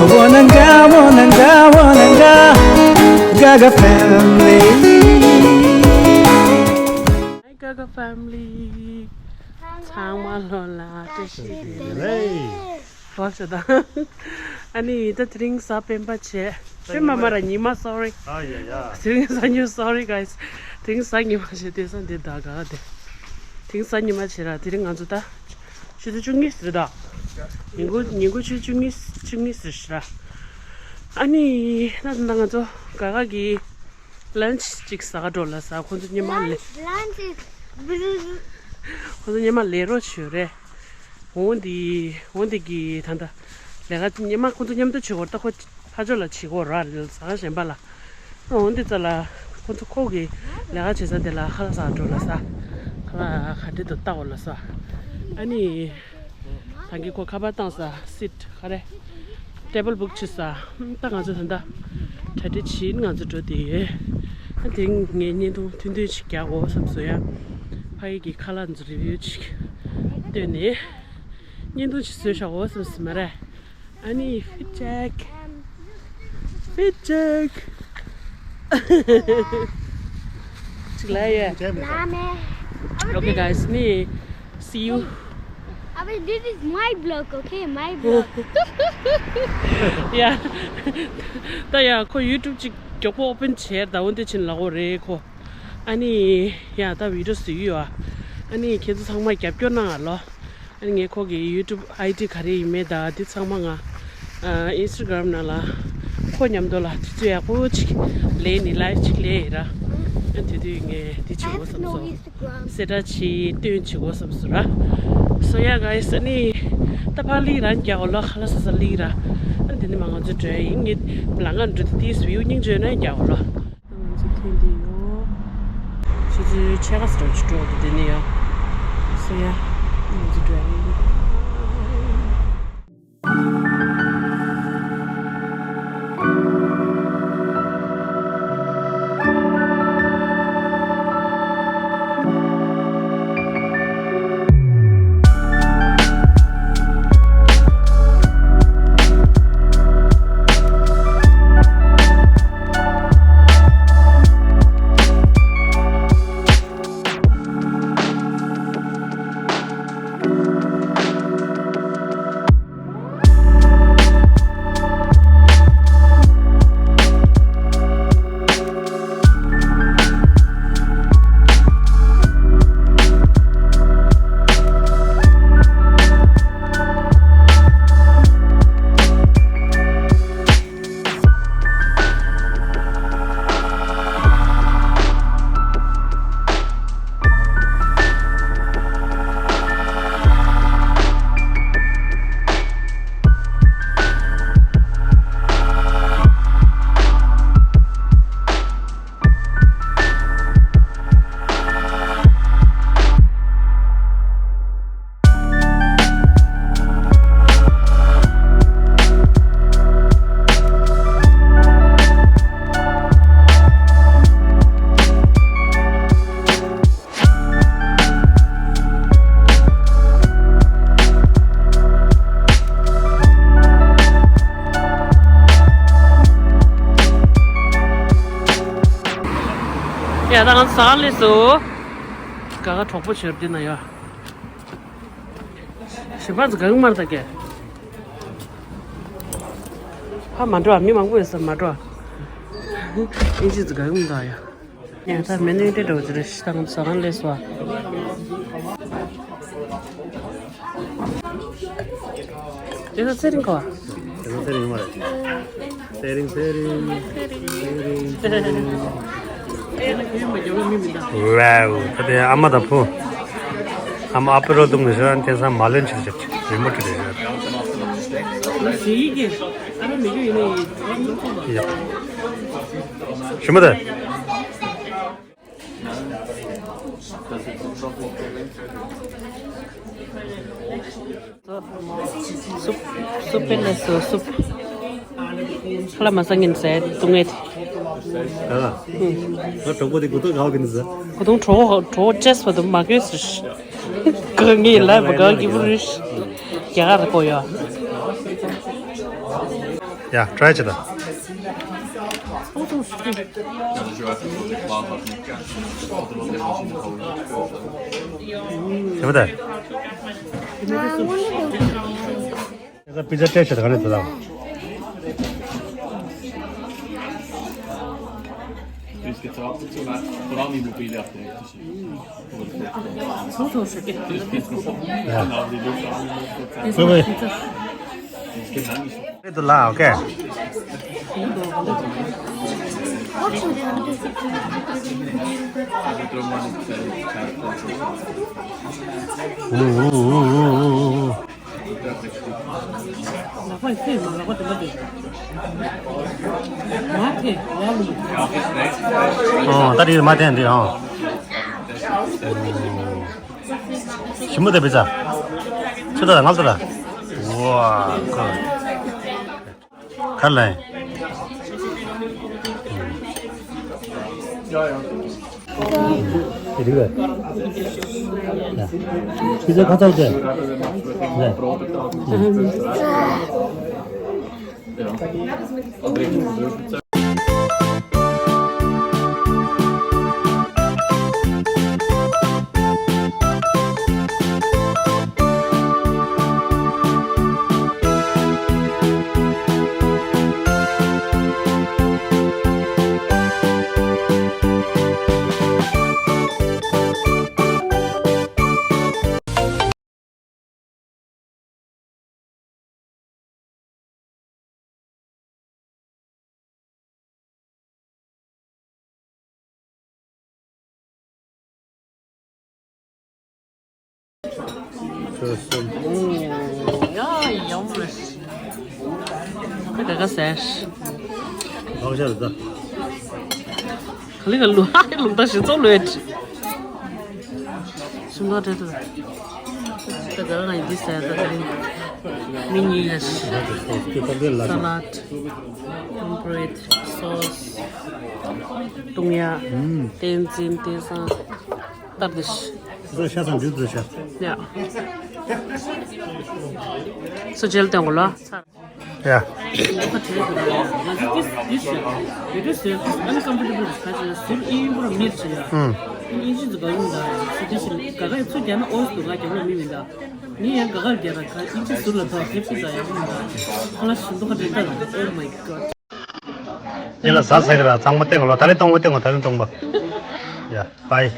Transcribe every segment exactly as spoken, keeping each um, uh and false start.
Wananga, wananga, wananga, Gaga family. Hi Gaga family. ཚང་མ་ལོ་ལ་བཀྲ་ཤིས་བདེ་ལེགས། ཧོ་ཤ་ད། ཨ་ནི་ད་དེ་རིང་གཟའ་སྤེན་པ་བྱས། སྤེན་པ་མ་ར་ཉི་མ། སོ་རི། ཨ་ཡ་ཡ། དེ་རིང་གཟའ་ཉི་མ། སོ་རི་གྷའི་སི། དེ་རིང་གཟའ་ཉི་མ་བྱས། དེ་སང་དེ་ད་ག་དེ། དེ་རིང་གཟའ་ཉི་མ་བྱས་ར། དེ་རིང་ང་ཚོ་ད། ཆུ་ཚོད་བཅུ་གཉིས་ཟེར་ད། ཉིན་གུང་ཉིན་གུང་ཆུ་ཚོད་བཅུ་གཉིས་བཅུ་གཉིས་ཟེར་ཤི་ར། ཨ་ནི་ད་ད་ང་ཚོ་ག་ག་གི་ལན་ཆི་ཅིག་ཟ་ག་འགྲོ་ལ་ཟ། ཁོ་ཚོ་སྙེ་མ་ལས། Lunch, lunch is ཁོ་ཚོ་སྙེ་མ་ལས་རོགས་བྱོས་རེད། འོང་དེ་འོང་དེ་གི་ད་ད་ལས་ཀ་སྙེ་མ་ཁོ་ཚོ་མཉམ་དུ་བྱེད་དགོས་ར། ད་ཁོ་ཕ་ཇོ་ལ་བྱེད་དགོས་ར། ཟ་ག་གཞན་པ་ལ། འོང་དེ་ཙ་ལ་ཁོ་ཚོ་ཁོ་གི་ལས་ཀ་བྱེད་ས་དེ་ལ་ཁ་ལག་ཟ་འགྲོ་ལ་ཟ། ཁ་ལག་ག་འདྲ་འདུག་ལྟ་འོ་ལ་ཟ། ཨ་ནི། ད་གིན་ཁོ་ཁ་པར་བཏང་ས་སིཊ་ག་རེ། ཊེ་བལ་བུག་བྱེད་ས། ད་ང་ཚོ་ད་ལྟ་གྲ་སྒྲིག་བྱེད། ང་ཚོ་འགྲོ་བསྡད་ཡོད། ཨ་དེ་ངས་བརྙན་ཐུང་ཐུང་ཐུང་ཞིག་རྒྱག་དགོས་བསམ་སོང་ཡ། ཕ་གི་གི་ཁ་ལག་ཚོ་རི་བིའུ་ཅིག་སྟོན་ནས་བརྙན་ཐུང་ཞིག་བཟོས་བཞག་དགོས་བསམ་སོང་མ་རེད། ཨ་ནི་ཕིད་ཅེག་ཕིད་ཅེག་ཅིག་ལ་ཡ། Okay guys, ནི། See you. Abhi, this is my vlog, okay? My vlog. Yeah. ད་ཡ་ཁོ་ཡུ་ཊུབ་ཅིག་མགྱོགས་པོ་ཨོ་པན་བྱས། ད་འོ་འདི་ཕྱིན་ལ་འོ་རེད་ཁོ། ཨ་ནི་ཡ་ད་བི་ཌི་ཡོ་བཟོ་གི་ཡོད་ཨ། ཨ་ནི་ཁྱེད་ཚོ་ཚང་མ་རྒྱབ་སྐྱོར་གནང་ཨ་ལོ། ཨ་ནི་ངས་ཁོ་གི་ཡུ་ཊུབ་ཨའི་ཌི་ག་རེ་ཡིན་མིན་ད་འདི་ཚང་མ་ང་ཨ་ཨིན་སི་ཊ་གྷ་རམ་ནང་ལ་ཁོ་མཉམ་དུ་ལ་དུས་ཚོད་ཡག་པོ་ཅིག་ལས་ནི་ལའིབ་ཅིག་ལས་ཡིན་ར། ཨ་དེ་དུས་ངས་འདི་བྱེད་དགོས་བསམ་སོང་། གསལ་བསྒྲགས་བྱེད་སྟོན་བྱེད་དགོས་བསམ་སོང་ར། སོ་ཡ་ག་ཡི་ས་ནི་ད་ཕར་ལི་རང་རྒྱག་འོ་ལོ། ཁ་ལག་ཟ་ས་ལི་ར། ཨ་དེ་ནི་མ་ང་ཚོ་འགྲོ་ཡ་ཡིན། ངས་ལམ་ཁ་འགྲོ་དུས་དེའི་བིའུ་སྙིང་རྗེ་ན་རྒྱག་འོ་ལོ། ང་ཚོ་ཐོན་དེ་ཡོ། ཆུ་ཚོད་ཕྱེད་ཀ་ཙམ་ཅིག་འགྲོ་འདུག་དེ་ནས་ཡོ། སོ་ཡ། ང་ཚོ་འགྲོ་ཡ་ཡིན། ཡ་ད་ང་ཚོ་ཟ་ཁང་སླེབས་སོང་། ག་ག་གྲོགས་པོ་བྱོས་འདི་ན་ཡ། ཞིམ་པ་ཚོ་གང་མར་ད་ཀྱེ། ཕ་མ་འགྲོ་ཨ། མི་མང་པོ་ཡོད་ས་མ་འགྲོ་ཨ། ཨིན་ཇི་ཚོ་གང་མི་འདུག་ཡ། ཡང་ད་མེ་ནུ་དེ་འགྲོ་ཅི་རེད། ཤི་ཐང་ཟ་ཁང་སླེབས་སོང་ཨ། དེ་ཚོ་ཚེ་རིང་གོ། དེ་ཚོ་ཚེ་རིང་མ་རེད། ཚེ་རིང་ཚེ་རིང་ཚེ་རིང་ཚེ་རིང་། ཝའོ། ད་དེ་ཨ་མ་དང་བུ། ཨ་མ་ཨ་པེ་རོལ་བཏུང་ནས་ཤོར་ཨ། དེང་སང་མ་ལོན་ཆེ་ཆེ་རི་མོ་ཊི་རེད། ཡ། ཞུ་མ་ད། སུབ། སུབ་པེ་ལེ་སོ་སུབ། ཁ་ལ་མ་ས་ངན་ཟས་བཏུང་ངེས། ཨ། ང་གྲོགས་པོ་དེ་གོ་ཐོག་ག་བ་གི་ནི་ཟ། གོ་ཐོག་གྲོགས་གྲོགས་ཅེས་པ་དུ་མ་གོས་སུ། ག་ངའི་ལ་བ་ག་གི་བུ་རུ། རྒྱ་གར་གོ་ཡོ། ཡ། ཊ་རའི་བྱེད་དང་། དེ་མོ་ད། ད་པི་ཛ་ཊེསཊ་བྱེད་དང་། ག་རེ་འདུག་ད། ཚོགས་ཚོགས་ཧྲུ་ཀེ། ཡ། ཝེ་ཝེ། རེད་འདུག་ལ། ཨོ་ཁེ། ཨོ། ལག་པ་ཡིས་མ་ལག་པ་དེ་མ་དེ། མ་ཁེ་ཡ་ལུ། ཨོ། ད་དེ་མ་དེ་འདི་ཨོ། ཞིམ་པོ་དེ་བི་ཙ། ཆུ་ད་ང་ཚོ་ད། ཝ་ཁོ། ཁར་ལ། དེ་རིགས་ལ། ཡ། ཁྱི་ཚོ་ཁ་ཚ་བྱས། ལ། ཡ་ཡོང་མ་ཁ་ག་ག་ཟེར། ལོག་ཤར་ད། ག་ལི་ག་ལུ་ཧ་ལུང་ད་ཞིག་ཙོག་ལོས། ཤིང་ཏོག་སྤྲད་དུ། ད་ག་རང་ཡིན་འདི་ཟེར་ད་དེ་རིང་། མི་གཉིས་ལ་ཤི། ས་ལད། ཀྲུམ་བྲེད། སོ་སི། བཏུང་ཡག་བསྟན་འཛིན་བསྟན་བཟང་། སྟབས་བདེ་ཤི། ཤ་ཚང་འདི་ཚོ་ཤ། ཡ། སུ་ཇེལ་སྟོན་གོ་ལ། ཡ། ང་ཚོ་དེ་ལ་དེ་ལ་ང་ཚོ་this this shit, it is so uncomfortable discussion. ཟུར་ཨིན་པོ་ར་མིར་ཆེ་ཡ། ཨིན་ཇི་ཚོ་ག་ཡོང་ད་སུ་དེ་ཤི་ག་ག་ཡི་ཚུ་རྒྱ་ན་ཨོས་དུ་ང་རྒྱ་ལ་མི་མིན་ད། ངས་ཡང་ག་ག་རྒྱ་ར་ག་ཨིན་ཇི་ཟུར་ལ་ད་ཐེབས་སུ་ད་ཡ་མིན་ད། ཁ་ལ་ཤིན་ཏུ་ཁ་བྲལ་ད། Oh my god. དེ་ལ་ཟ་ཟ་གི་ར་གཙང་མ་བསྟན་གོ་ལ། ད་རེས་གཏོང་བ་བསྟན་གོ། ད་རེས་གཏོང་པ། ཡ། བྷའི།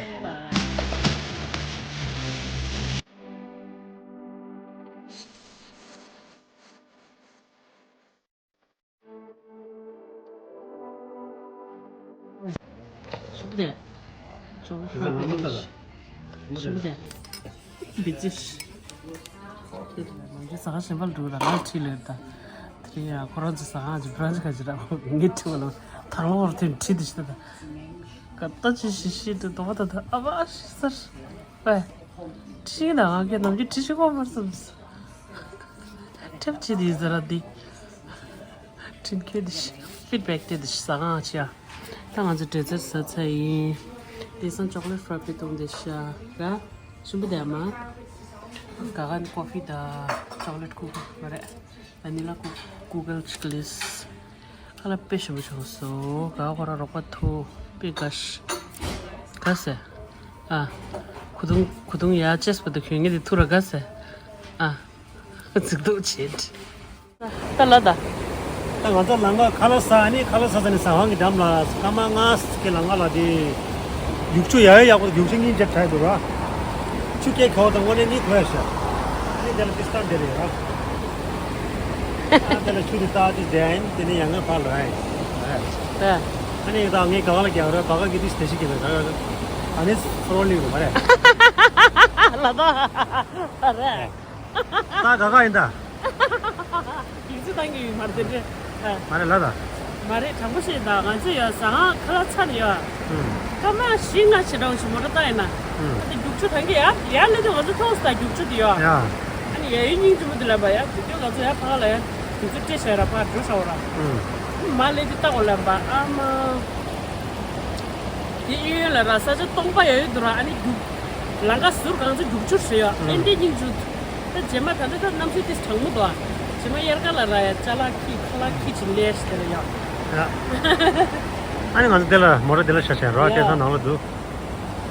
ཞུ་བདེ། ཞུ་བདེ། བི་ཅི། ང་ཚོ་ཟ་ཁང་གཞན་པ་ལ་འགྲོ་གི་ར་ང་ཁྲིད་ལོས་ད། དེ་རིང་ཡང་ཁོ་རང་ཚོ་ཟ་ཁང་གི་བྲ་ཇི་ག་ཅི་ར་ངས་ཁྲིད་པ་ལ་ཐང་ལོར་ཐོན་ཁྲིད་དེ་ཤི་ད། ག་ད་ཅི་ཤི་ཤི་དུ་དོ་བ་ད་ད་ཨ་བ་ཤི་ཟེར། ཨེ། ཁྲིད་ན་ང་གི་ནམ་རྒྱུན་ཁྲིད་ཤི་གོ་མར་སོང་། ཁྲིད་ཕྱི་དེ་ཟེར་ར་དེ། ཁྲིད་ཁྱོད་དེ་ཤི། ཕིཌ་བེག་དེ་དེ་ཤི་ཟ་ཁང་ཆེ་ཨ། ད་ང་ཚོ་ཌེ་ཛར་ཟ་ཚར་ཡིན། དེང་སང་ཅོག་ལེཊ་ཕྲ་པེ་བཏུང་བསྡད་ཤག་ར། ཞིམ་པོ་དེ་མ། ག་ག་ནི་ཀོ་ཕི་དང་ཅོག་ལེཊ་ཀུ་ཀི་མ་རེད། ཝ་ནི་ལ་ཀུ་ཀུ་ཀལ་ཅིག་ལིས། ཁ་ལག་དཔེ་ཞིམ་པོ་བྱུང་སོང་། ག་ག་ཁོ་རང་རོགས་པ་ཐུག་དཔེ་དགའ་ཤི། དགའ་སེ། ཨ། གུ་དུང་གུ་དུང་ཡ་ཅེས་པ་དུ་གྱོན་ངེས་དེ་ཐུག་ར་དགའ་སེ། ཨ། ཚིག་ཐུག་བྱེད། ད་ལ་ད། ད་ང་ཚོ་ལམ་ཁ་ཁ་ལག་ཟ་ནི་ཁ་ལག་ཟ་ཟ་ནི་ཟ་ཁང་གི་འགྲམ་ལ་སྐར་མ་ལྔ་གི་ལམ་ཁ་ལ་དེ། རྒྱུག་ཆུ་ཡག་ཡག་པོ་རྒྱུག་ཆུ་གཉིས་བརྒྱབ་དྲག་འདུག་ར། ཆུ་སྐྱེས་ཁེ་བོ་དང་དངོས་གནས་གཉིས་གོ་ཡ་ཤ། ཨ་ནི་དེ་ལ་ཏིས་ཏན་དེ་རེད་ར། ཨ་དེ་ལ་ཆུ་དེ་ཏག་ཏིས་དེ་ཨིན་དེ་ནི་ཡང་ངའི་ཕར་ལ་ཨིན། ད། ཨ་ནི་ད་ངའི་ག་བ་ལ་རྒྱག་ར་བ་ག་གི་ཏིས་དེ་ཤི་གི་ལ་ག་ག་ག། ཨ་ནི་ཕོ་རོ་ལིང་རུ་མ་རེད། ལ་ད། རེད། ད་ག་ག་ཡིན་ད། ཡིག་ཚད་བཏང་གི་ཡོད་མ་རེད་དེ་འདྲ། མ་རེད་ལ་ད། མ་རེད། དྲང་པོ་བཤད་ད་ང་ཚོ་ཡ་ཟ་ཁང་ཁ་ལག་ཚར་ཡ། ཨུམ། སྐར་མ་བཞི་ལྔ་ཞེ་དྲག་ཞིག་མོ་ཊ་བཏང་ཡིན་ན། ཨུམ། ད་རྒྱུག་ཆུ་ཐང་གི་ཡ་ཡ་ལེ་དུ་ང་ཚོ་མཐོང་སོང་ད་རྒྱུག་ཆུ་དེ་ཡ། ཡ། ཨ་ནི་ཡ་ཡུལ་སྙིང་རྗེ་མོ་དེ་ལབ་པ་ཡ་དེ་དུས་ང་ཚོ་ཡ་ཕ་ག་ལ་ཡ་རྒྱུག་ཆུ་སྤྲད་བྱས་ར་ཕར་འགྲོ་ཤ་བ་ར། ཨུམ། མ་ལེ་དེ་ལྟ་གོ་ལབ་པ་ཨ་མ། དེ་གཡས་གཡོན་ལ་ར་ས་ཆ་སྟོང་པ་ཡོད་ཡོད་འདུག་ར། ཨ་ནི་རྒྱུག་ལམ་ཁ་ཟུར་གང་ཚོད་རྒྱུག་ཆུར་ཞེས་ཡོད། ཨེ་འདྲས་སྙིང་རྗེ། ད་རྗེས་མ་ད་ལྟ་ད་གནམ་གཤིས་དེ་གྲང་མོ་འདུག་ཨ། དེ་མ་དབྱར་ཁ་ལ་ར་ཡ་ཅ་ལག་ཁྱི་ཁ་ལག་ཁྱི་ཅིག་ལས་ཟེར་ཡ། ཡ། ཨ་ནི་ང་ཚོ་དེ་ལ་མོ་ཊ་དེ་ལ་ཤ་ཤ་རོ་ཡ། སྐལ་བཟང་ནང་ལ་འདུག་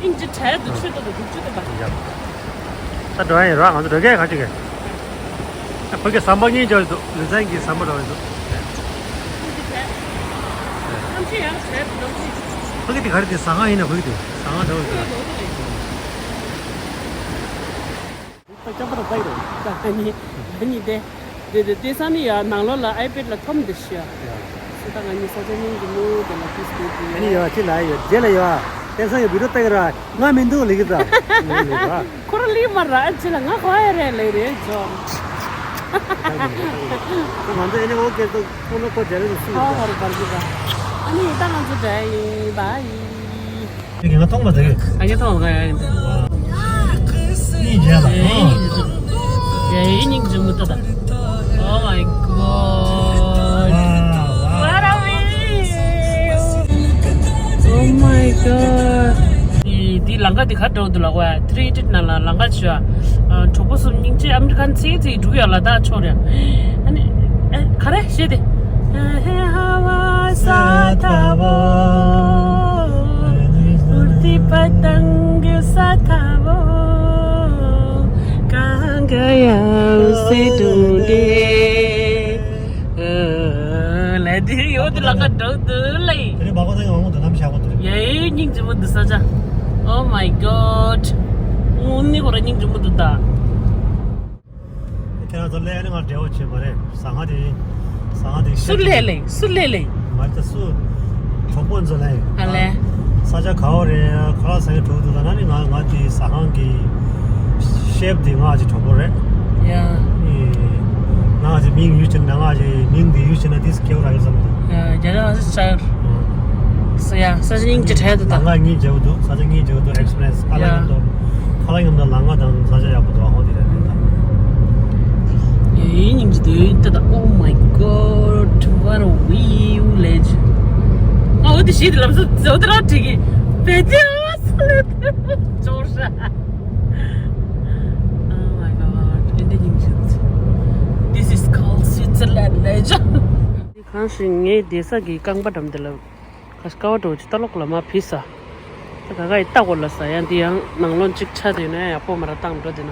ཨིན་ཅི་བྲལ་འདུག་ཆོས་ཏོ་འདུག་ཆོས་ཏོ་པ། ཡ། ད་འགྲོ་ཡ་ཡིན་རོ། ང་ཚོ་འགྲོ་གས་ག་ཅིག་གས། ཨ་ཕ་གི་ཟམ་པ་གཉིས་འཇོག་འདུག་ལུས་ཚན་གྱི་ཟམ་པ་འགྲོ་ཡ་འདུག་ཨིན་ཅི་བྲལ། གནམ་གཤིས་ཡང་བྲལ་འདུག་གནམ་གཤིས། ཕ་གི་དེ་ག་རེ་དེ་ཟ་ཁང་ཡིན་ན། ཕ་གི་དེ་ཟ་ཁང་འདྲ་བོ་འདུག་ད་ཀྱང་པར་ལྟ་ཡི་རེད། ད་ནི་ནི་དེ་དེ་དེ་དེ་ས་ནི་ཡ་ནང་ལོགས་ལ་ཨའི་པེ་ཌི་ལ་ཐོམ་དེ་ཤི་ཡ། སོ་ད་ང་ནི་ས་ཆ་སྙིང་གི་མོ་དེ་ལ་ཏིས་དེ་དེ་ཨ་ནི་ཡ་ཅི་ལ་ཡ་རྗེས་ལ་ཡ་བསྟན་སང་གི་བི་ཌིའོ་ལྟ་གི་ར་ང་མི་འདུག་ལི་གི་ད་ལི་གི་ར། ཁོ་ར་ལི་མ་ར་ཅི་ལ་ང་ཁོ་ཨ་ཡ་རེ་ལི་རེ་ཇོ། ང་ཚོ་ཨ་ནི་ཨོ་ཀེ་ཏོ་ཁོ་ན་ཁོ་རྗེས་ལ་སུ་ཧ་ཧ་ར་བར་གི་ད། ཨ་ནི་ད་ང་ཚོ་འདྲ་ཡིན་བ་ཡིན། ཡ་གི་ང་མཐོང་མ་ཐག་གི། ཨ་ཡ་མཐོང་མ་ཐག་ཡ་ཡིན་ད། ཡ་ཡི་སྙིང་རྗེ་མོ་ད་ད། Oh my god. What a view. Oh my god. འདི་ལམ་ཁ་འདི་ག་འདྲ་འདུག་ལ་ཝ། ཐི་རི་ཨེ་ཌི་ཡེཊ་ནང་ལ་ལམ་ཁ་བྱོས་ཨ། གྲོགས་པོ་གསུམ་སྙིང་རྗེ། ཨ་མི་རི་ཀན་ཚེ་ཚེ་འགྲོ་གི་ཡོད་ལ་ད་ཕྱོགས་རེད། ཨ་ནི་ཨེ་ག་རེ་བཤད་དེ། ཧ་ཧ་ཧ་ས་ཐ་བོ། ཨུར་ཏི་པ་ཏང་གི་ས་ཐ་བོ། གང་ག་ཡང་སེ་དུང་དེ། ལས་དེ་ཡོད་དེ་ལ་ཁ་འགྲོ་དུ་ལེ། དེ་རིང་བ་གོ་ད་ཡང་འོང་དུ་ནམ་ཞག་པ་དུ་རེད། ཡའི་སྙིང་རྗེ་མོ་འདི་ས་ཆ། Oh my god. ཨུ་ནི་ཁོ་ར་སྙིང་རྗེ་མོ་འདུག་ད། ཁྱེད་རང་ཚོ་ལས་ནི་ང་འབྲེལ་བ་བྱེད་པ་རེད། ཟ་ཁང་དེ་ཟ་ཁང་དེ་སུ་ལས་ལེ་སུ་ལས་ལེ། མ་ད་སུ་གྲོགས་པོ་ཚོ་ལས། ཨ་ལས། ས་ཆ་ག་བ་རེད། ཁ་ལག་ཟ་ཡ་གྲོགས་འདུག་ད་ན་ནི་ང་ང་དེ་ཟ་ཁང་གི་ཤེབ་དེ་ང་ཅི་གྲོགས་པོ་རེད། ཡ། ཨེ། ང་ཅི་མིང་ཡུལ་ཕྱིན་ན་ང་ཅི་མིང་དེ་ཡུལ་ཕྱིན་ན་དེ་སྐྱེ་བ་ར་ཡོད་བསམ་འདུག་ཡ་རྒྱ་ནག་ས་ཆ་ས་ཡ་ས་ཆ་སྙིང་རྗེ་དྲན་འདུག་ད། ང་སྙིང་རྗེ་བོ་འདུག་ས་ཆ་སྙིང་རྗེ་བོ་འདུག་ཨེག་སི་པི་རི་ཡེན་སི་ཁ་ལག་ཡ། མཉམ་དུ། ཁ་ལག་མཉམ་དུ་ལམ་ཁ་དང་ས་ཆ་ཡག་པོ་འདུག་ཨ་ཧོ་དེ་རེད་ད། ཡའི་སྙིང་རྗེ་འདུག་ད་ད། Oh my god, what a view, legend. ཨ་འོ་དེ་ཞིག་དེ་ལམ་སང་འོ་དེ་རང་བྲིས་ཀྱི་བེ་དེ་ཨ་སོ་ལེ་ཅོར་ཤ། Oh my god, ཨེ་འདྲ་སྙིང་རྗེ། This is called Switzerland, legend. གང་ཞིག་ངའི་བསྡད་ས་གི་རྐང་པ་འགྲམ་དེ་ལ། ཁ་ཤས་ཀ་བ་འགྲོ་ཅི་ལྟ་ལོག་ལ་མ་ཕི་ས། ད་ག་ག་ཡི་ལྟ་གོ་ལ་ས་ཡ་འདི་ཡང་ནང་ལོགས་གཅིག་ཆ་དེ་ནས་ཡག་པོ་མ་ར་བཏང་འགྲོ་དེ་ན།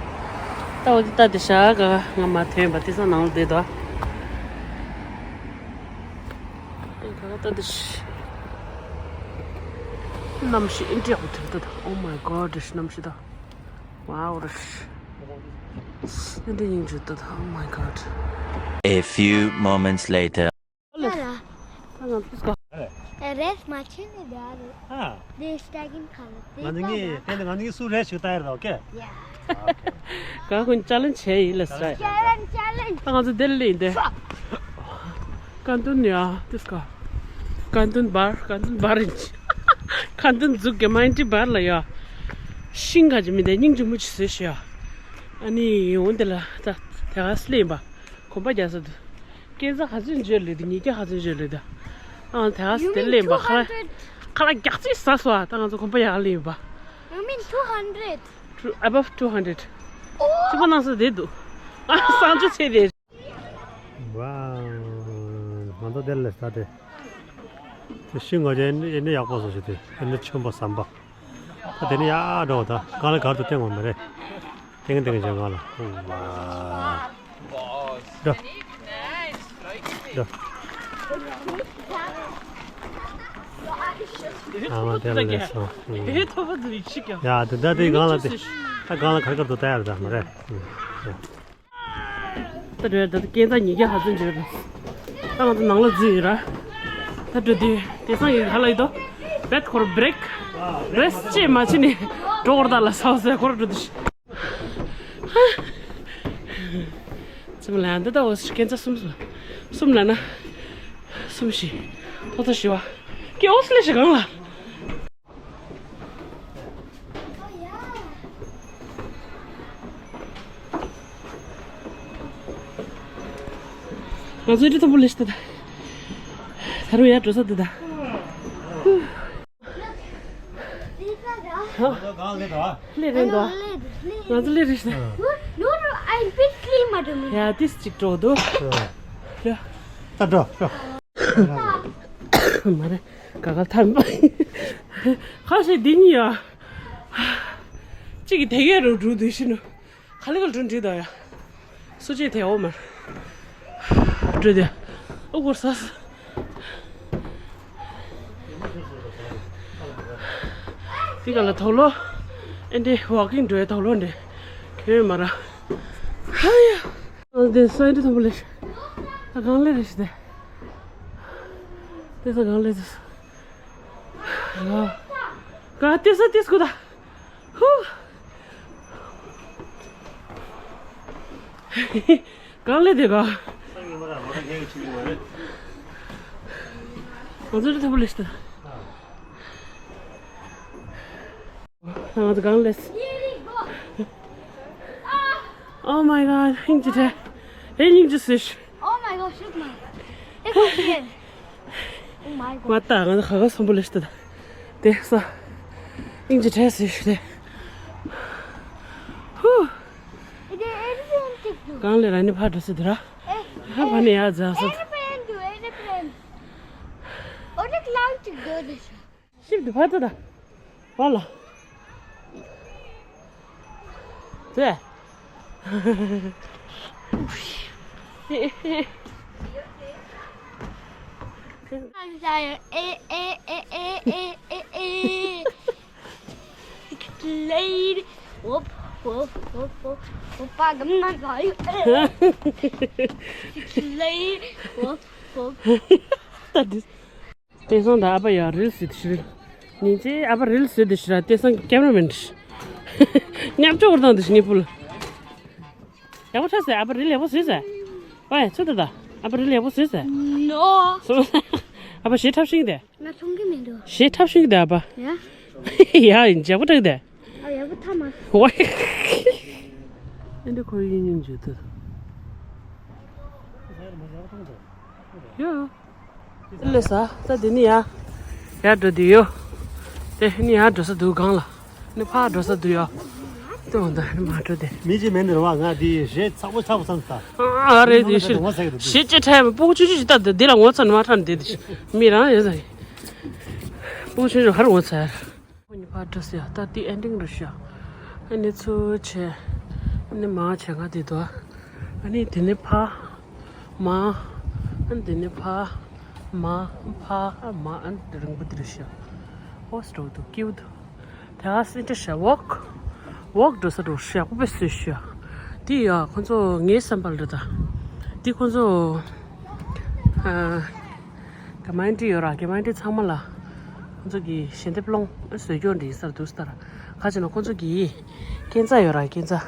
ལྟ་བ་འདི་ལྟ་དེ་ཤ་ག་ང་མ་ཐོན་པ་དེ་ས་ནང་ལ་བསྡད་དོ། ཨེ་ག་ག་ལྟ་དེ་ཤི། གནམ་གཤིས་ཨེ་འདྲ་ཡག་པོ་ཐོན་ད་ད། Oh my god, རེ་ཤི་གནམ་གཤིས་ད། Wow, རེ་ཤི། ཨེ་འདྲ་སྙིང་རྗེ་ད་ད། Oh my god. A few moments later. ཨ་ལ། ཨ་ང་ཚོ་སྐོར། རེས་མ་ཆེ་ནི་དེ་ཨ་རེད། ཨ། དེ་སྟ་གིན་ཁ་ལ་དེ་ང་ཚོ་ངའི་ད་ད། དེ་ནི་ང་ཚོ་ངའི་སུ་རེས་ཞིག་ལྟ་ཡར་དོ་ཨོ་ཁེ། ཡ། ག་ཁོ་ཅ་ལེན་ཇི་བྱས་ཡིན་ལ་ས། ཅ་ལེན་ཇི་ཅ་ལེན་ཇི། ད་ང་ཚོ་དེ་ལ་ཡིན་དེ། ཀན་ཏུན་ཡ་དེ་སྐོར། ཀན་ཏུན་བར་ཀན་ཏུན་བར་ཡིན། ཀན་ཏུན་འཛུགས་གི་མ་ཡིན་ཏི་བར་ལ་ཡ། ཤིང་ག་ཅི་མི་དེ་སྙིང་རྗེ་མོ་ཅི་ཟེར་ཤི་ཡ། ཨ་ནི་འོན་དེ་ལ་ད་དེ་ག་སླེབས་ཡིན་པ། གོམ་པ་རྒྱག་ས་འདུག་སྐས་འཛེག་ག་ཚོད་འཇོལ་ལེ་འདུག་ཉིས་བརྒྱ་ག་ཚོད་འཇོལ་ལེ་འདུག་ཨང་དེ་ག་ཚོད་དེ་ལེན་པ་ཁ་ལག་ཁ་ལག་རྒྱག་ཚིག་ཟ་སོ་ཨ། ད་ང་ཚོ་གོམ་པ་ཡག་ལེན་པ། You mean two hundred? Two- above two hundred. གཅིག་པ་ནང་ས་དེ་འདུག་ཨ་སང་ཆུ་ཚེ་དེ། ཝའོ། ང་ཚོ་དེ་ལ་ས་དེ། དེ་ཤིང་ངོ་ཅན་ཨེ་ནི་ཡག་པོ་བཟོ་ཞིག་དེ་ཨེ་ནི་ཆེན་པོ་ཟམ་པ། ད་དེ་ནི་ཡར་འགྲོ་ད་གང་ལ་གར་དུ་བསྟན་དགོས་མ་རེད། ཏེང་ཏེང་བྱས་གང་ལ། འགྲོ། འགྲོ། ཨ་མ་དེ་ལ་སླེབས་སོང་། ཨེ་ཐོབ་པ་དུ་ཡིག་ཤིག་ཀྱང་། ཡ་དེ་ད་དེ་གང་ལ་དེ། ད་གང་ལ་གར་གར་དུ་ད་ཡར་ད་མ་རེད། ད་འགྲོ་ཡ་ད་སྐས་འཛེག་ཉིས་བརྒྱ་ཧ་ཙམ་འཇོལ་རེད། ད་ང་ཚོ་ནང་ལ་འཛུལ་ཡོད་ར། ད་འགྲོ་དུས་དེང་སང་ཡིན་ག་ལ་ཡིན་དོ། བེད་ཁོར་བྷི་རེག་རེ་སི་ཊི་ཅེས་མ་བྱེད་ནས་འགྲོ་གོ་ར་ད་ལ་ས་བ་ཟེར་ཁོ་ར་འགྲོ་དུས། ཙི་མ་ལ་འདི་ད་འོ་སྐས་འཛེག་གསུམ་གསུམ་གསུམ་ལ་ན་གསུམ་བཞི་ཐོག་ཚ་བཞི་བ་སྐས་འོ་སི་ལེ་ཞིག་གང་ལ། ང་ཚོའི་ཁྲི་མཐོན་པོ་ལས་ཤི་ད་ད། ད་རུང་ཡར་འགྲོ་ས་འདི་ད། ང་ཚོ་གང་སླེབས་ད། སླེབས་རན་ད། ང་ཚོ་སླེབས་རེད་ཤི་ད། ཡ་ཏིས་ཅིག་འགྲོ་འདུག་ཡ། ད་འགྲོ་འགྲོ། མ་རེད། ག་ག་ཐར་མ། ཁ་ཤས་འདི་གཉིས་ཡ། གཅིག་གིས་དེ་གས་རུ་འགྲོ་འདུག་ཤི་ནུ། ག་ལེ་ག་ལེ་འགྲོ་འདྲི་དོ་ཡ། སུ་ཅི་དེ་འོ་མར། འགྲོ་དེ། ཨོ་གོར་ས། དེ་ག་ལ་དོག་ལོ། ཨེ་འདྲེ་ཝོག་ཀིང་འགྲོའི་དོག་ལོ་འདྲེ། ཁྱོད་མ་ར། ཧ་ཡ། ཨ་དེ་ས་ཨེ་འདྲེ་ཐོམ་པོ་ལེ་ཤ། ད་གང་ལེ་རེ་ཤི་དེ། དེ་ས་གང་ལེ་དེ་ས། ག་དེ་ས་དེ་སྐུ་ད། ཧུ། གང་ལེ་དེ་ག། ང་ཚོ་ལ་ཐུབ་ལེ་སྟ། ང་ཚོ་གང་ལེ། Oh my god, ཧིང་ཅི་ཐེ། ཧེ་ཧིང་ཅི་སིཤ། Oh my god, shoot me. It's okay. Oh my god. ང་ད་ང་ཁ་ཁ་སོམ་པོ་ལེ་སྟ། དེ་ས། ཨིན་ཇི་ཐེ་སི་ཤུ་དེ། ཧུ། གང་ལེ་ར་ནི་ཕ་འགྲོ་སི་དེ་ར། ཧ་ཕ་ནི་ཡ་ཛ་སི། ཤིབ་དུ་ཕ་ཏུ་ད། བ་ལ། ཙེ། Lady, whoop, whoop, whoop, whoop, whoop, I got my life. Lady, whoop, whoop. That is. དེང་སང་ད་ཨ་ཕ་ཡ་རིལ་སི་དེ་ཤི་རིལ། ཉིན་ཅེ་ཨ་ཕ་རིལ་སི་དེ་ཤི་ར་དེང་སང་ཀེམ་ར་མེན་དེ་ཤི། ཉམ་ཆོག་གར་དང་དེ་ཤི་ནི་ཕུལ། ཡག་པོ་ཆགས་ཟེར་ཨ་ཕ་རིལ་ཡག་པོ་བཟོས་ཟེར། ཨོ་ཡ་ཚུར་ལྟ་ད། ཨ་ཕ་རིལ་ཡག་པོ་བཟོས་ཟེར། ནོ། ཨ་ཕ་ཞེ་ཁྲབ་ཤིང་དེ། ང་མཐོང་གི་མི་འདུག་ཞེ་ཁྲབ་ཤིང་དེ་ཨ་ཕ། ཡ། ཡ་ཡིན་ཇག་པོ་དྲག་དེ། ཨ་ཡག་པོ་ཐ་མ། ཝའི། ཨེ་འདི་ཁོ་ཡིན་ཡིན་བརྗོད་དུ། ཡ། ལེ་ས་ད་འདི་ནི་ཡ། ཡ་འགྲོ་འདི་ཡོ། དེ་ནི་ཡ་འགྲོ་ས་འདུག་གང་ལ། ནི་ཕ་འགྲོ་ས་འདུག་ཡོ། དེ་འོ་ད་ནི་མ་འགྲོ་དེ། མི་ཅི་མེད་ནི་ར་བ་ང་འདི་ཞེ་ཚ་པོ་ཚ་པོ་ཚ་ཚ། ཨ་རེད་དེ་ཞེ་ངོ་ཚ་གི་འདུག་ཞེ་ཅེ་ཕྲ་མི་སྤུ་གུ་ཆུང་ཆུང་ཞིག་ད་འདི་ལ་ངོ་ཚ་ནི་མ་ཕྲ་ནི་དེ་དེ་མི་རང་ཡོད་ས་ཡིན། སྤུ་གུ་ཆུང་ཆུང་ཧར་ངོ་ཚ་ཡ། ཁོ་གཉིས་ཕར་འགྲོ་ཟེར་ཡ། ད་དེ་ཨེན་ཌིང་རེད་ཤག་ཨ་ནི་ཚུར་བྱས། ཨ་ནི་མར་བྱས་ང་དེ་དོ། ཨ་ནི་དེ་ནི་ཕར། མར། ཨ་ནི་དེ་ནི་ཕར། མར། ཕར། ཨ་མར། ཨ་ནི་དེ་རིང་པོ་དེ་རེད་ཤག་ཧོ་སི་འགྲོ་འདུག་སྐྱིད་པོ་འདུག་དེ་ག་སེ་འདྲ་ཤག་ཝོག་ཝོག་འགྲོ་ས་འགྲོ་ཤག་པོ་པེ་སུ་ཤག་དེ་ཡ་ཁོ་ཚོ་ངའི་བསམ་པ་ལ་འགྲོ་ད། དེ་ཁོ་ཚོ། ཨ། ག་མ་ཨེ་འདྲི་ཡོད་ར་ག་མ་ཨེ་འདྲི་ཚང་མ་ལ། ཁོ་ཚོ་གི་ཞལ་འདེབས་སློང་བཟོས་སྐྱོང་འདྲི་ས་འདུག་ས་ར། ག་ཅི་ན་ཁོ་ཚོ་གི་སྐས་འཛེག་ཡོད་ར་སྐས་འཛེག་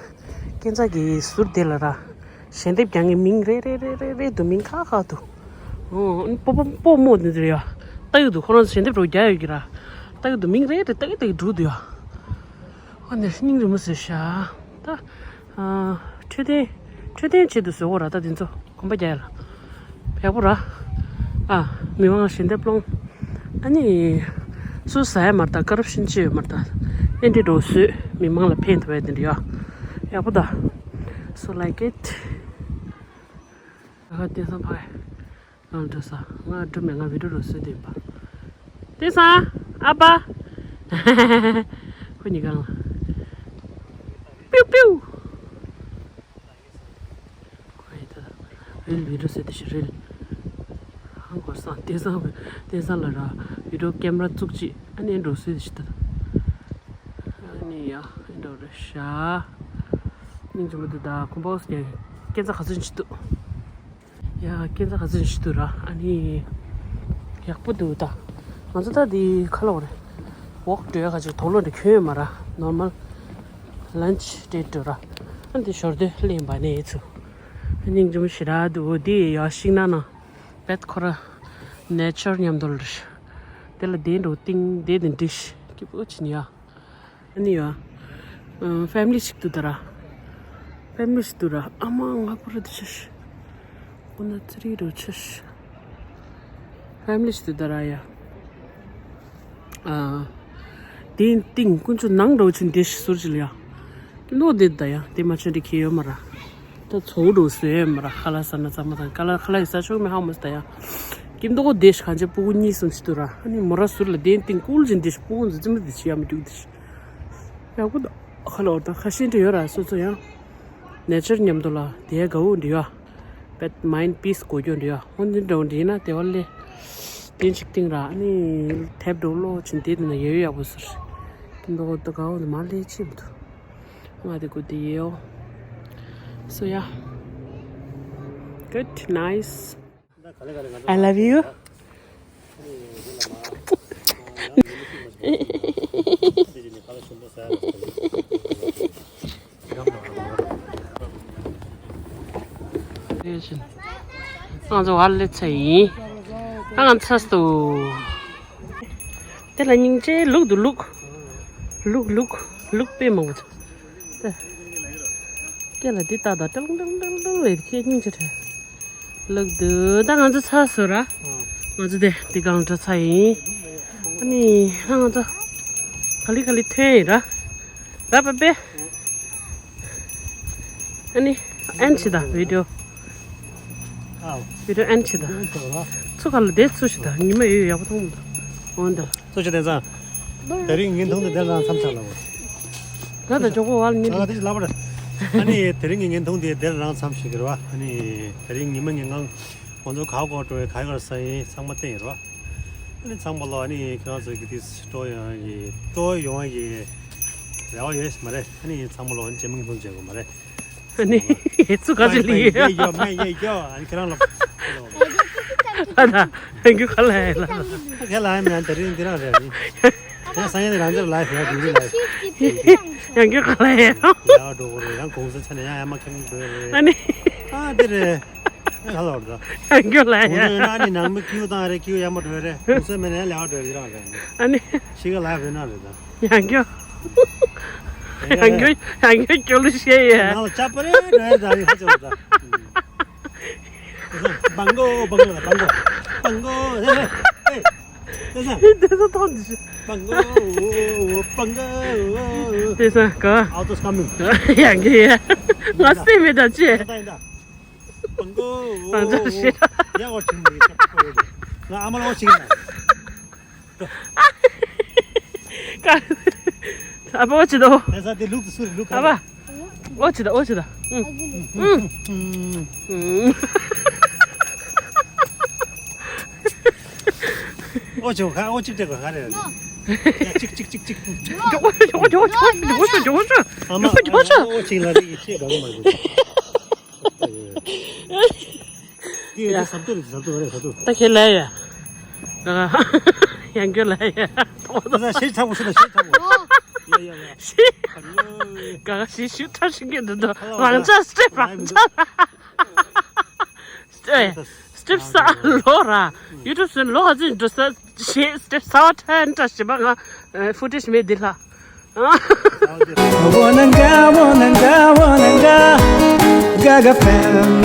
སྐས་འཛེག་གི་ཟུར་དེ་ལ་ར། ཞལ་འདེབས་རྒྱག་མཁན་མིང་རེ་རེ་རེ་རེ་རེ་འདུག་མིང་ཁག་ཁག་འདུག་ཨོ་སྤོ་སྤོ་སྤོ་མོ་འདི་འདྲ་ཡོད། ལྟ་ཡོད་འདུག་ཁོ་རང་ཚོ་ཞལ་འདེབས་རོགས་རྒྱག་ཡོད་ཀྱི་ར། ལྟ་ཡོད་འདུག་མིང་རེ་རེ་ལྟ་ཡོད་ལྟ་ཡོད་འདུག་འདུག་ཡོད། ཨོ་ནས་སྙིང་རི་མོ་བཟོས་ཤག་ད། ཨ། འཕྲོད་བསྟེན། འཕྲོད་བསྟེན་ཆེད་དུ་བཟོས་ཡོད་ར་ད་འདི་ཚོ་གོམ་པ་རྒྱག་ཡ་ལ། ཡག་པོ་ར། ཨ། མི་མང་ཞལ་འདེབས་སློང་། ཨ་ནི། སུ་ཟ་ཡ་མ་རེད་ད་ཀ་རབ་ཤན་ཅི་ཡོད་མ་རེད་ད། ཨེ་འདྲ་འགྲོ་བཟོས་མི་མང་ལ་ཕན་ཐོགས་ཡ་དེ་འདྲ་ཡོད། ཡག་པོ་ད། So like it. ཨ་ཧ་དེང་སང་ཕ། ང་འགྲོ་ས། ང་འགྲོ་མེད་ང་བི་ཌིའོ་རོ་བཟོས་བསྡད་པ། དེང་སང་ཨ་ཕ། ཁོ་གཉིས་གང་ལ། པིའུ་པིའུ། ཁོ་ཡི་ད་རིལ་བི་ཌིའོ་བཟོས་བསྡད་ཤི་རིལ། ཧང་གོ་སང་དེང་སང་དེང་སང་ལ་ར་བི་ཌིའོ་ཀེམ་ར་བཙུགས་ཅི་ཨ་ནི་འགྲོ་བཟོས་བསྡད་ཤི་ད། ཨ་ནི་ཡ་འགྲོ་ར་ཤ། སྙིང་རྗེ་མོ་འདུག་ད་ཁོམ་པ་ཡ་སྐས་འཛེག་ག་ཚོད་ཅིག་འདུག་ཡ་སྐས་འཛེག་ག་ཚོད་ཞིག་འདུག་ར་ཨ་ནི། ཡག་པོ་འདུག་ད། ང་ཚོ་ད་འདི་ཁ་ལོག་རེད། ཝོག་འགྲོ་ཡ་ག་ཅིག་དོག་ལོ་འདྲ་གྱོན་ཡོད་མ་ར་ནོར་མལ། ལན་ཆི་ཌེ་ཊི་འགྲོ་ར། ཨ་འདི་ཞོར་དུ་གླེང་བ་ནས་ཚུ། སྙིང་རྗེ་མོ་ཞེ་དྲག་འདུག་འདི་ཡ་ཤིང་ནགས་ནང་། བེད་ཁོ་ར། ནེ་ཅར་མཉམ་དུ་ལ་རེད། དེ་ལ་དེ་འགྲོ་ཏིང་དེ་དེ་འདྲི་ཤི་སྐྱིད་པོ་ཕྱིན་ཡ། ཨ་ནི་ཡ། ཨ། ཕེ་མི་ལི་ཞིག་འདུག་ད་ར། ཕེ་མི་ལི་ཞིག་འདུག་ར། ཨ་མ་ང་པུ་ར་འདི་ཆ་ཤི། ཁོ་ན་ཙི་རི་རུ་ཆ་ཤི། ཕེ་མི་ལི་ཞིག་འདུག་ད་ར་ཡ། ཨ། དེ་ཏིང་དཀོན་མཆོག་ནང་འགྲོ་ཆེན་དེ་ཞིག་ཟུར་ཅི་ལ་ཡ། ལོ་དེ་ད་ཡ་དེ་མ་ཆོད་དེ་ཁེ་ཡོད་མ་ར། ཚོགས་འགྲོ་ཟེར་མ་ར་ཁ་ལག་ཟ་ན་ཙམ་མ་དང་ཁ་ལག་ཁ་ལག་ཡི་ཟ་ཆོག་མེད་ཧ་མོ་ཟ་ཡ། ཀིམ་ཏོག་གོ་དེ་ཤི་གང་ཅེ་སྤུ་གུ་གཉིས་གསུམ་ཞིག་ཏུ་ར་ཨ་ནི་མོ་ར་ཟུར་ལ་དེན་ཏིང་ཀུལ་ཅིན་དེ་ཤི་སྤུ་གུ་འཛི་ཙི་མ་དེ་ཤི་ཡ་མི་རྒྱུག་དེ་ཤི། ཡག་པོ་འདུག་ཁ་ལོ་དང་ཁ་ཤས་འདྲ་ཡོད་ར་སོ་སོ་ཡང་། ནེ་ཅར་མཉམ་དུ་ལ་དེ་དགའ་བོ་འདྲ་ཡོད། པེད་མའིན་པིས་གོ་རྒྱུ་འདྲ་ཡོད། ཧོན་འདི་འདྲ་བོ་འདྲ་ཡིན་ན་དེ་བ་ལས། དེ་ཅིག་སྟེང་ར་ཨ་ནི་དེབ་འགྲོ་ལོ་ཅིན་དེ་དེ་ན་ཡོད་ཡག་པོ་ཟེར། དེ་འདྲ་བོ་དགའ་བོ་འདི་མ་ལས་ཅི་མི་འདུག་ང་དེ་གོ་དེ་ཡོད། So yeah. Good, nice. I love you. ང་ཚོ་ཝལ་ལེ་ཚ་ཡིན། ང་ཚ་སུ། དེ་ལ་སྙིང་རྗེ་ལུག་འདུག་ལུག་ལུག་ལུག་ལུག་དཔེ་མང་པོ་འདུག་སྐེ་ལ་འདི་ལྟ་དང་ཏང་ཏང་ཏང་ཏང་རེད་ཁྱེད་སྙིང་རྗེ་ཁྲ། ལུག་འདུག་ད་ང་ཚོ་ཚ་སུ་ར། ང་ཚོ་དེ་འདི་གང་འདྲ་ཚ་ཡིན། ཨ་ནི་ང་ཚོ་ག་ལི་ག་ལི་ཐོན་ཡིན་ར། ར་པ་པེ། ཨ་ནི་ཨན་ཆི་ད་བི་ཌིའོ། ཨའོ། བི་ཌིའོ་ཨན་ཆི་ད། ཨན་ཆི་ར། ཚུ་ག་ལ་དེ་ཚུ་ཞི་ད་ཉི་མ་ཡོད་ཡག་པོ་མཐོང་མི་འདུག་འོན་ད། ཚུ་ཞི་དེ་ཚང་། དེ་རིང་ཉིན་ཐུང་དེ་དེར་རང་མཚམས་བཞག་ལ་བ། ད་ད་ཇོ་གོ་ཝལ་མི་ཨ་འདུག་དེ་ལ་བར། ཨ་ནི་དེ་རིང་གི་ཉིན་ཐུང་དེ་དེར་རང་མཚམས་བཞག་གི་ར་བ། ཨ་ནི་དེ་རིང་ཉི་མ་ཉིན་གང་ང་ཚོ་ག་གོ་འགྲོ་བའི་ག་གར་ས་ཡིན་ཚང་མ་བསྟན་ཡོད་ར་བ། ཨ་ནི་ཚང་མ་ལོ་ཨ་ནི་ཁྱེད་རང་ཚོ་གི་དེ་སྤྲོ་ཡོང་གི་སྤྲོ་ཡོང་གི་རེ་བ་ཡོད་མ་རེད། ཨ་ནི་ཚང་མ་ལོ་ཨ་ནི་རྗེས་མ་ཉིན་ཐུང་མཇལ་དགོས་མ་རེད། ཨ་ནི་ཚུ་ག་ཚོད་ལི་ཡོད། ཡོད་མེད་ཡོད་ཡོད། ཨ་ནི་ཁྱེད་རང་ལ། ཨ་ད་ཡང་རྒྱུ་ག་ལ་ཡ་ལ། ཁྱེད་ལ་ཡ་མེད་ཨ་ནི་དེ་རིང་འདི་རང་རེད་ཨ་ནི། ཡང་སང་ཉིན་རང་ཚོར་ལ་ཡ་ཡང་རྒྱུ་ལ་ཡ། ཡང་རྒྱུ་ག་ལ་ཡ། ཡ་འགྲོ་གོ་རེད། རང་གོང་ས་ཆ་ནས་ཡང་ཡ་མ་ཁྱེད་འགྲོ་རེད། ཨ་ནི། ཨ་འདི་རེད། ཨ་ཧ་ལོ་རེད། ཡང་རྒྱུ་ལ་ཡ། གོང་ས་ཡོད་ན་ཨ་ནི་ནང་མི་ཁྱེད་དང་རེད་ཁྱེད་ཡ་མ་འགྲོ་རེད། གོང་ས་མེད་ན་ཡ་ལ་ཡ་འགྲོ་རེད་རང་རེད། ཨ་ནི། ཤི་ག་ལ་ཡ་བོད་ན་རེད་ད། ཡང་རྒྱུ། ཡང་རྒྱུ་ཡང་རྒྱུ་སྐྱོ་ལུ་ཤེས་ཡ། ནང་ལ་ཅག་པ་རེད་ནོ་ཡ་ད་ཡ་ཧ་ཅོ་ད། བང་གོ་བང་གོ་བང་གོ་བང་གོ་ཧེ་ཧེ་ཧེ། དེ་ཚོ་མཐོང་འདི་ཤི། བང་གོ་བང་གོ་དེ་ཚོ་ག་Auto is coming. ཡང་རྒྱུ་ཡ། ང་སེམས་མེད་ད་ཅེ། ཡ་ད་ཡིན་ད། བང་གོ་རང་ཚོ་ཤི། ཡ་འོ་ཆིན་མི་ཤ་པོ་ཡོད། ང་ཨ་མ་ལ་འོ་ཆིན་ན། ཀ། ཨ་ཕ་འོ་ཅི་དོ། ལེ་ས་དེ་ལུག་ཏུ་སུ་རེ་ལུག་ཨ་ཕ། འོ་ཅི་དོ་འོ་ཅི་དོ། ཨུམ། ཨུམ། ཨུམ། འོ་ཅི་ག་འོ་ཅིག་སྤྲད་ག་ག་རེ། ཡ་ཅིག་ཅིག་ཅིག་ཅིག་ཇོ་ཇོ་ཇོ་ཇོ་ཇོ་ཇོ་ཇོ་ཇོ་ཇོ་ཇོ། ཨ་མ་འོ་ཅིག་ལ་དེ་ཡི་ཆེ་ག་མ་རེད། དེ་ཡ། ཟབ་ཏུ་རེད་ཟབ་ཏུ་རེད་ཟབ་ཏུ། ད་ཁྱེད་ལ་ཡ། ཡང་ཁྱོད་ལ་ཡ། ད་ཤེས་ཚ་བོ་ཤེས་ད་ཤེས་ཚ་བོ། ཡ་ཡ་ཡ། ཤེས། ག་ག་ཤེས་ཤུ་ཐར་ཤིང་གི་འདི་འདྲ་རང་ཅག་སི་ཊེབ་རང་ཅག་སི་ཊེབ་ས་ལོ་ར། ཡུ་ཊུབ་སུ་ལོ་ག་ཚོད་འགྲོ་ས་ཤེས་སི་ཊེབ་ས་བ་ཐན་ཏྲ་ཞེས་པ་ང་ཕུ་ཊེཇ་མེད་འདི་ལ། Wananga, wananga, wananga, Gaga family.